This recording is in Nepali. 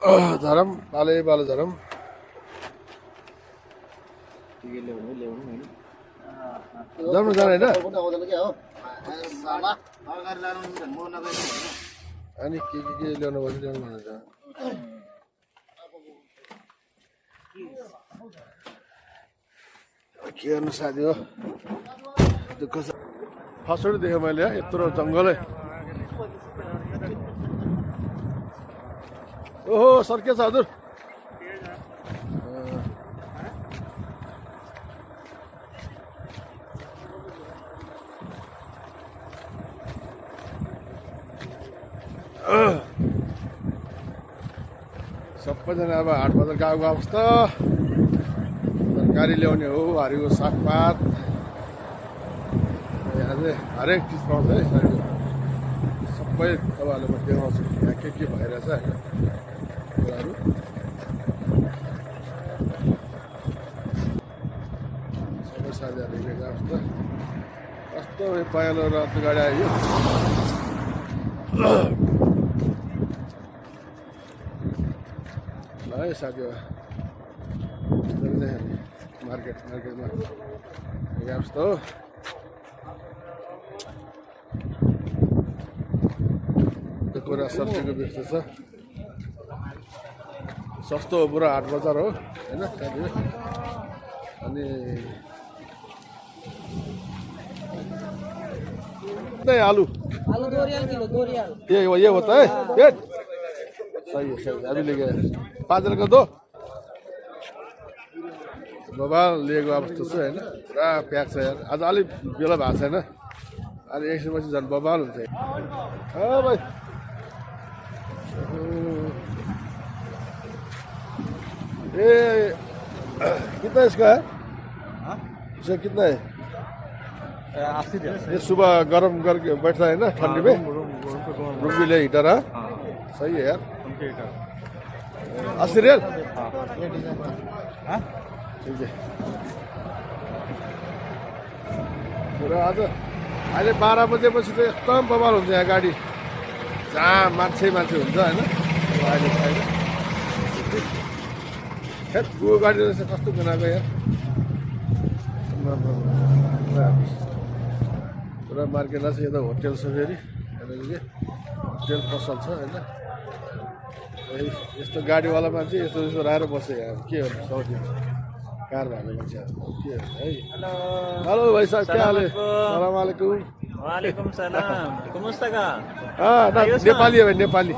धरम पाले बालो धरम जानु जान होइन अनि के ल्याउनु पर्छ ल्याउनु भनेर के गर्नु साथी हो दुःख छ फर्स्टै देखेँ मैले यत्रो जङ्गलै ओहो सर के छ हजुर सबैजना अब हाट बजार गएको अवस्था तरकारी ल्याउने हो हरियो सागपात हरेक चिज पाउँछ है सबै तपाईँहरूले म देखाउँछु यहाँ के भइरहेछ कुराहरू सबै साथीहरू हिँडेको अवस्था कस्तो पहेँलो रातो गाडी आयो ल है साथी मार्केटमा जस्तो हो त्यो कुरा सब्जीको व्यस्त छ सस्तो हो पुरा हाट बजार हो होइन साथी अनि आलू ये होता है ये सही है अभी लेके 5 का दो बबाल लिएको अवस्था छ होइन पुरा प्याक छ यार आज अलिक बेला भएको छैन अलि एकछिनपछि झन् बबाल हुन्छ भाइ ए कितना इसका है इसका कितना है ये सुबह गर्म करके बैठता है ना ठंडी में रूम भी ले हीटर है सही है यार 80 रियल ठीक है पुरा आज अहिले 12 बजेपछि त एकदम बवाल हुन्छ यहाँ गाडी जहाँ मान्छे हुन्छ होइन अहिले छैन हेट गो गाडी रहेछ कस्तो बनाएको यार पुरा मार्केट छ यता होटेल छ फेरि होटेल पसल छ होइन यस्तो गाडीवाला मान्छे यस्तो राखेर बस्यो यार के हो सौदी कार भएको मान्छे के है हेलो भाइ साहब क्या हाल है सलाम अलैकुम वालेकुम सलाम कमस्ता का नेपाली है भाइ नेपाली